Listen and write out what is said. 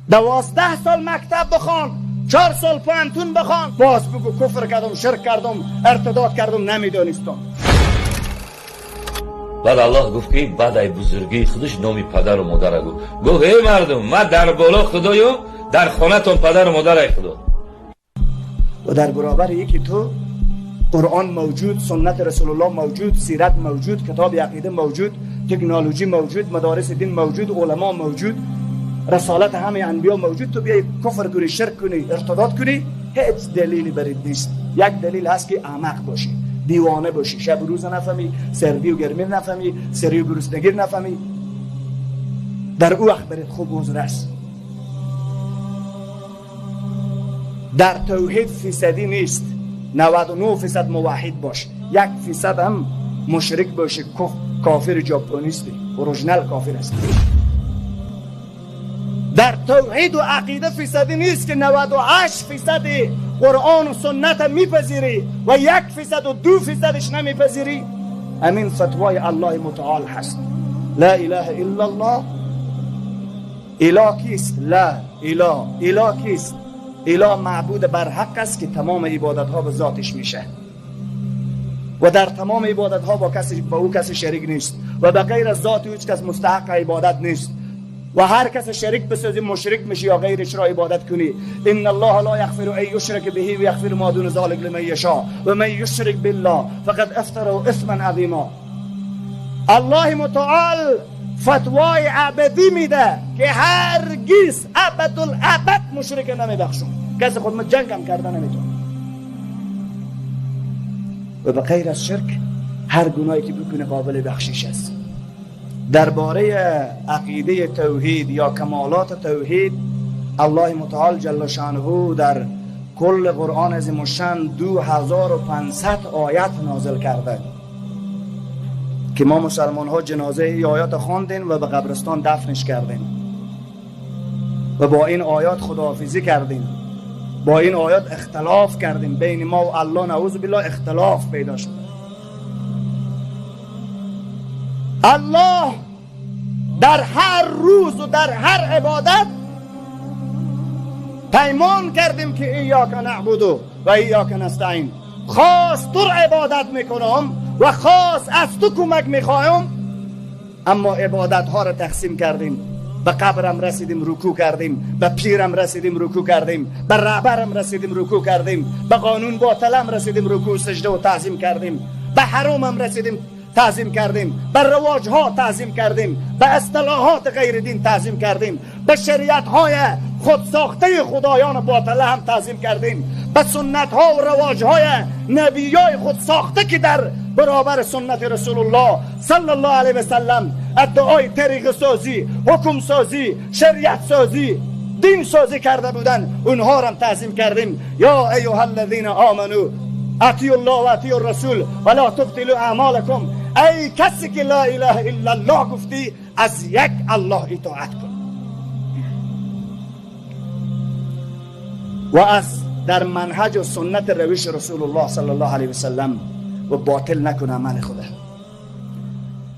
12 سال مکتب بخوان، 4 سال پوهنتون بخوان، باز بگو کفر کردم، شرک کردم، ارتداد کردم، نمیدانستم. بعد الله گفت که بعد ای بزرگی خودش نامی پدر و مادر گفت. گفت ای مردم، من در بالا خدایم، در خانه‌تون پدر و مادر ای خدا. و در برابر یکی تو قرآن موجود، سنت رسول الله موجود، سیرت موجود، کتاب عقیده موجود، تکنولوژی موجود، مدارس دین موجود، علما موجود، رسالت همه انبیا موجود، تو بیای کفر کنی، شرک کنی، ارتداد کنی، هیچ دلیلی برات نیست. یک دلیل هست که احمق باشی، دیوانه باشی، شب و روز نفهمی، سردی و گرمی نفهمی، سری و گرسنگی نفهمی. در او وقت برات خوب عذر است. در توحید فیصدی نیست، 99% موحد باش، 1% هم مشرک باشی، کافر ژاپنیستی، اورجینال کافر است. در توحید و عقیده فیصدی نیست که 98% قرآن و سنت میپذیری و 1% و 2%ش نمیپذیری. امین فتوای الله متعال هست. لا اله الا الله. اله کیست؟ لا اله. اله کیست؟ اله معبود برحق است که تمام عبادت ها به ذاتش میشه و در تمام عبادت ها با او کسی شریک نیست و به غیر از ذات هیچ کس مستحق عبادت نیست و هر کس شریک بسازی مشرک میشی یا غیرش را عبادت کنی. ان الله لا یغفر ان یشرک به و یغفر ما دون ذلک لمن یشاء و من یشرک بالله فقد افترى اثما عظیما. الله متعال فتوای ابدی میده که هرگز ابدالابد مشرک نمیبخشم، کسی خود ما جنگ هم کرده نمیتونه. و به غیر از شرک هر گناهی که بکنه قابل بخشش است. درباره عقیده توحید یا کمالات توحید الله متعال جل شانه در کل قرآن عظیم الشان 2500 آیت نازل کرده که ما مسلمان ها جنازه ای آیات خواندیم و به قبرستان دفنش کردیم و با این آیات خداحافظی کردیم، با این آیات اختلاف کردیم، بین ما و الله نعوذ بالله اختلاف پیدا شد. الله در هر روز و در هر عبادت پیمان کردیم که ایاک نعبد و ایاک نستعین، خاص تو عبادت میکنم و خاص از تو کمک میخوایم. اما عبادت ها را تقسیم کردیم، به قبرم رسیدیم رکوع کردیم، به پیرم رسیدیم رکوع کردیم، به رهبرم رسیدیم رکوع کردیم، به قانون باطلم رسیدیم رکوع سجده و تعظیم کردیم، به حرامم رسیدیم تعظیم کردیم، به رواج ها تعظیم کردیم، به اصطلاحات غیر دین تعظیم کردیم، به شریعت های خود ساخته خدایان باطله هم تعظیم کردیم، به سنت ها و رواج های نبیای خود ساخته که در برابر سنت رسول الله صلی الله علیه و سلم ادعای طریق سازی، حکم سازی، شریعت سازی، دین سازی کرده بودن، اونها را هم تعظیم کردیم. یا ایها الذین آمنو اطیعوا الله و اطیعوا الرسول ولا تبطلوا اعمالکم. ای کسی که لا اله الا الله گفتی، از یک الله اطاعت کن و از در منهج و سنت روش رسول الله صلی الله علیه و سلم و باطل نکن عمل خدا.